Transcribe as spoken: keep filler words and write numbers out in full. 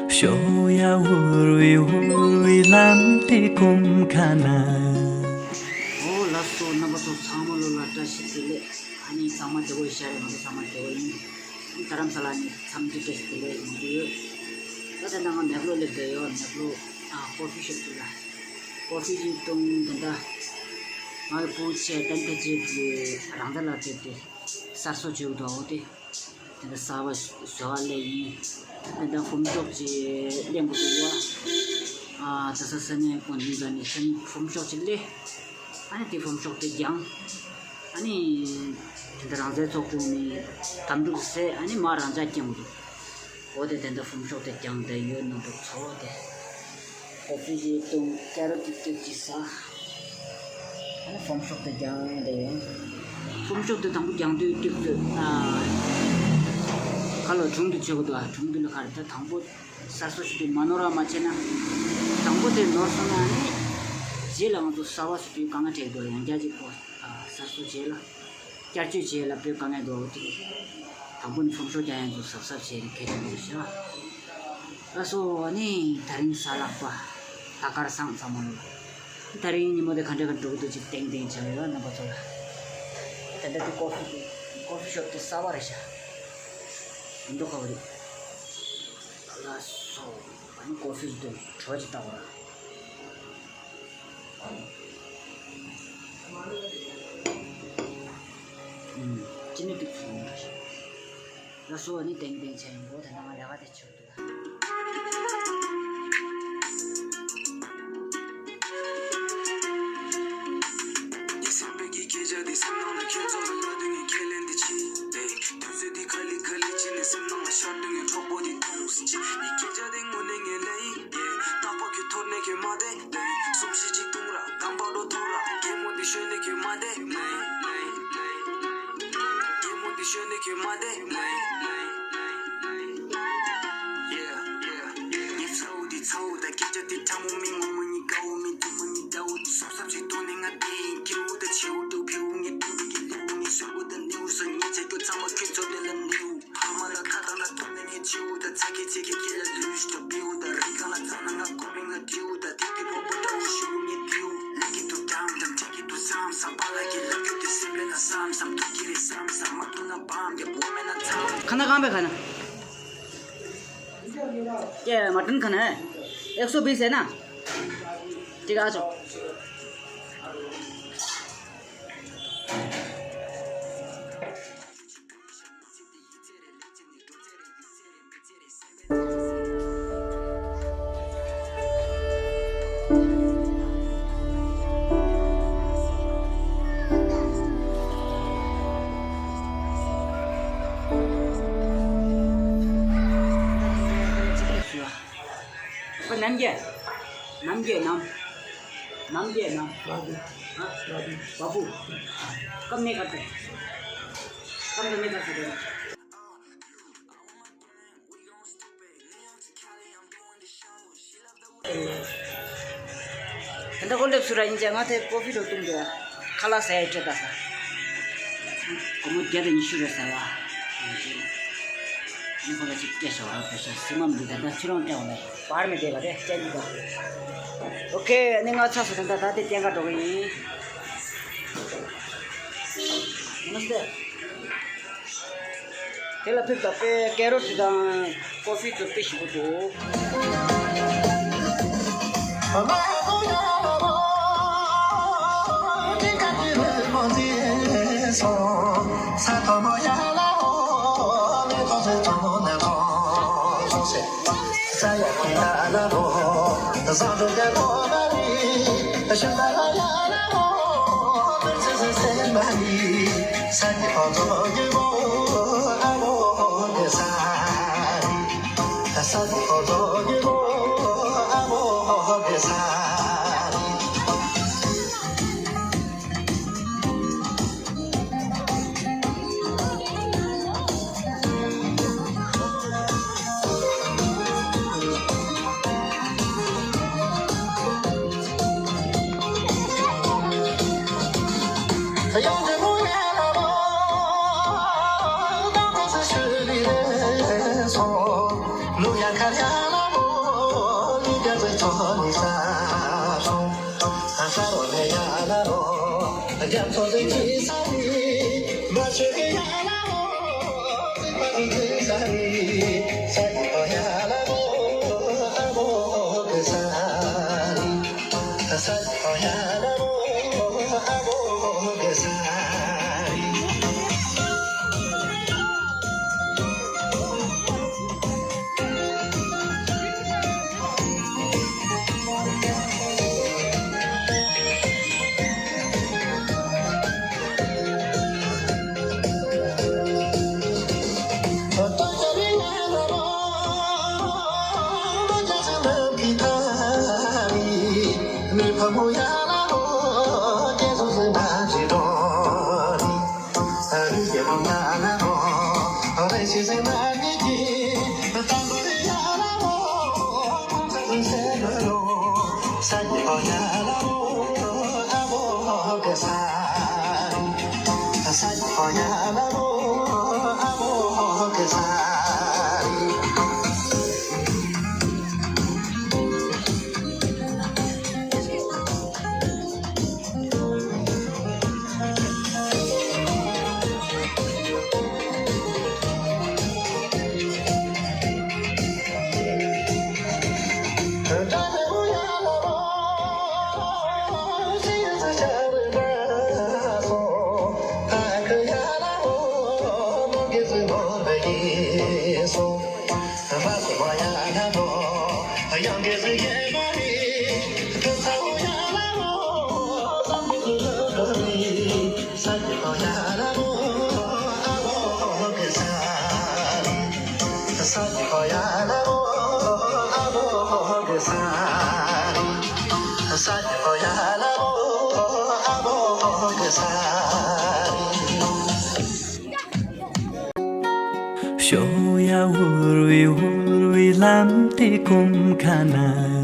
ཞོ་ཡ་འུར་བི་འུར་བི་ལམ་དེ་གོམ་ཁ་ན། ཨོ་ལགས་སོ། རྣམ་པ་ཚོ་ཚང་མ་ལོ་ལ་བཀྲ་ཤིས་བདེ་ལེགས། ཨ་ནི་ཚང་མ་བདེ་པོ་ཡིན་ཤག་རེད། ང་ཚོ་ཚང་མ་བདེ་པོ་ཡིན། ཨ་ནི་རྡ་རམ་ས་ལ་ནས་འཚམས་འདྲི་བཀྲ་ཤིས་བདེ་ལེགས་ཡོང་གི་ཡོད། ད་ད་ལྟ་ང་མེག་ལོ་སླེབས་བསྡད་ཡོད། མེག་ལོ་ཨ་ཀོ་ཕི་ཤོབ་ཅིག་ལ་ཀོ་ཕི་ཅིག་བཏུང་། ད་ལྟ་ང་གི་བུ་ཆེ་ཏན་ཏན་ཅིག་གི་རང་ད་ལ་བལྟས་ཏེ་གསར་བཟོ་བྱེད་དགོས་འདུག་འོ་དེ། དེ་འདྲ་གསར་པ་བཟོ་བ་ལས་ཡིན། དེ་འདྲ་ཧྥོམ་ཤོབ་ཅིག་ལེན་དགོས་འདུག་ཡ། ཨ་ད་ས་ས་ནས་ཀོན་ནི་ད་ནི་ས་ནི་ཧྥོམ་ཤོབ་ཅིག་ལས། ཨ་ནི་དེ་ཧྥོམ་ཤོབ་དེ་རྒྱང་། ཨ་ནི་དེ་འདྲ་རང་བཙན་ཚོགས་ཀྱི་ནི་དམ་ཕྲུག་ཟེར། ཨ་ནི་མ་རང་ཅག་སྐྱེ་མི་འདུག་འོ་དེ་དེ་འདྲ་ཧྥོམ་ཤོབ་དེ་རྒྱང་དེ་ཡོད་ནོ་འདུག་ཚོ་དེ། ཀོ་ཕི་ཅིག་བཏུང་། ཀེ་རོ་ཏི་ཏིག་ཅིག་ཟ། ཨ་ནི་ཧྥོམ་ཤོབ་དེ་རྒྱང་དེ་ཡིན། ཧྥོམ་ཤོབ་དེ་དང་པོ་རྒྱང་དུས་ཏིག་ཏུ་ཨ་ཁ་ལོ་གྲུང་དུ་ཆེ་གོ་དུ་ཨ་གྲུང་དུ་ལ་ཁར་ད་དང་པོ་གསར་བཟོ་ཞིག་དུ་མ་ནོར་བ་མ་བྱས་ན། དང་པོ་དེ་ནོར་སོང་ན་ནི་རྗེས་ལ་ང་ཚོ་གསར་བ་ཞིག་དུ་དཀའ་ངལ་འཕྲད་དུ་ཡང་རྒྱ་ཅིག་གོ་ཨ་གསར་བཟོ་རྗེས་ལ། བསྐྱར་བཅོས་བྱེད་ལ་དཔེ་དཀའ་ངལ་འདུག་དེ། དང་པོ་ནི་ཧྥོམ་ཤོབ་རྒྱག་ཡ་ཚོ་གཟབ་གཟབ་བྱས་ནས་གལ་ཆེན་པོ་རེད་ཤག་ལགས་སོ། ཨ་ནི་ད་རིང་གཟའ་ལྷག་པ། ད་གར་སང་ཚང་མ་ལོ། ད་རིང་ཉིན་མོ་དེ་ག་འདྲ་ག་འགྲོ་གི་འདུག་ཅིག་ཏེང་ཏེང་བྱ་ཡོད་རྣམ་པ་ཚོ་ལ། ད་ལྟ་དེ་ཀོ་ཕི་དེ་ཀོ་ཕི་ཤོབ་དེ་གསར་པ་རེད་ཤག་འགྲོ་ཁ་བ་རེད། ལགས་སོ། ཨ་ནི་ཀོ་ཕི་དེ་བྲོ་ཅིག་བཏང་བ་ར། ཅི་ནས་ཏིག་ཙམ་ཡོང་བ་ཞིག་ལགས་སོ། ཨ་ནི་ཏེང་ཏེང་བྱས་ཡོང་གོ། ད་ནང་ལས་ཀ་དེ་བྱེད་དགོས། खाना कहाँ पे खाना? क्या मटन खाना है? एक सौ बीस है ना? ठीक है, आ जाओ। आपका नाम क्या है? नाम क्या है, नाम? नाम क्या है, नाम? बाबू। हाँ? बाबू। बाबू। कम नहीं करते। कम तो नहीं कर सकते। དེ་འདྲ་ཀོ་ལེབ་སུ་ར་ཡིན་ཅེ་ང་དེ་ཀོ་ཕི་འགྲོ་བཏུང་འདུག་ཁ་ལག་ཟས་སྤྲད་ད་ས། སྒོར་མོ་བརྒྱ་དང་ཉི་ཤུ་རེད་ཟེར་བ། ནི་ཁོ་ལ་ཅིག་སྐད་ཤོར་བ་བས་ཤ་སི་མམ་འདི་ད་ལྟ་ཁྱེད་རང་སྟེང་བ་ནས་བར་མི་བསྡད་པ་རེད་སྐད་འདི་ད། ཨོ་ཁེ་ནི་ང་ཚ་སུ་དང་ད་ད་དེ་སྟེང་ག་འགྲོ་གི་ཡིན། དེ་ལ་ཕེབས་དང་དཔེ་ཀེ་རོ་ཊི་དང་ཀོ་ཕི་དང་དཔེ་ཞིམ་པོ་འདུག་ཤོ་ཡ་འུར་བའི་འུར་བའི་ལམ་དེ་གོམ་ཁ་ན།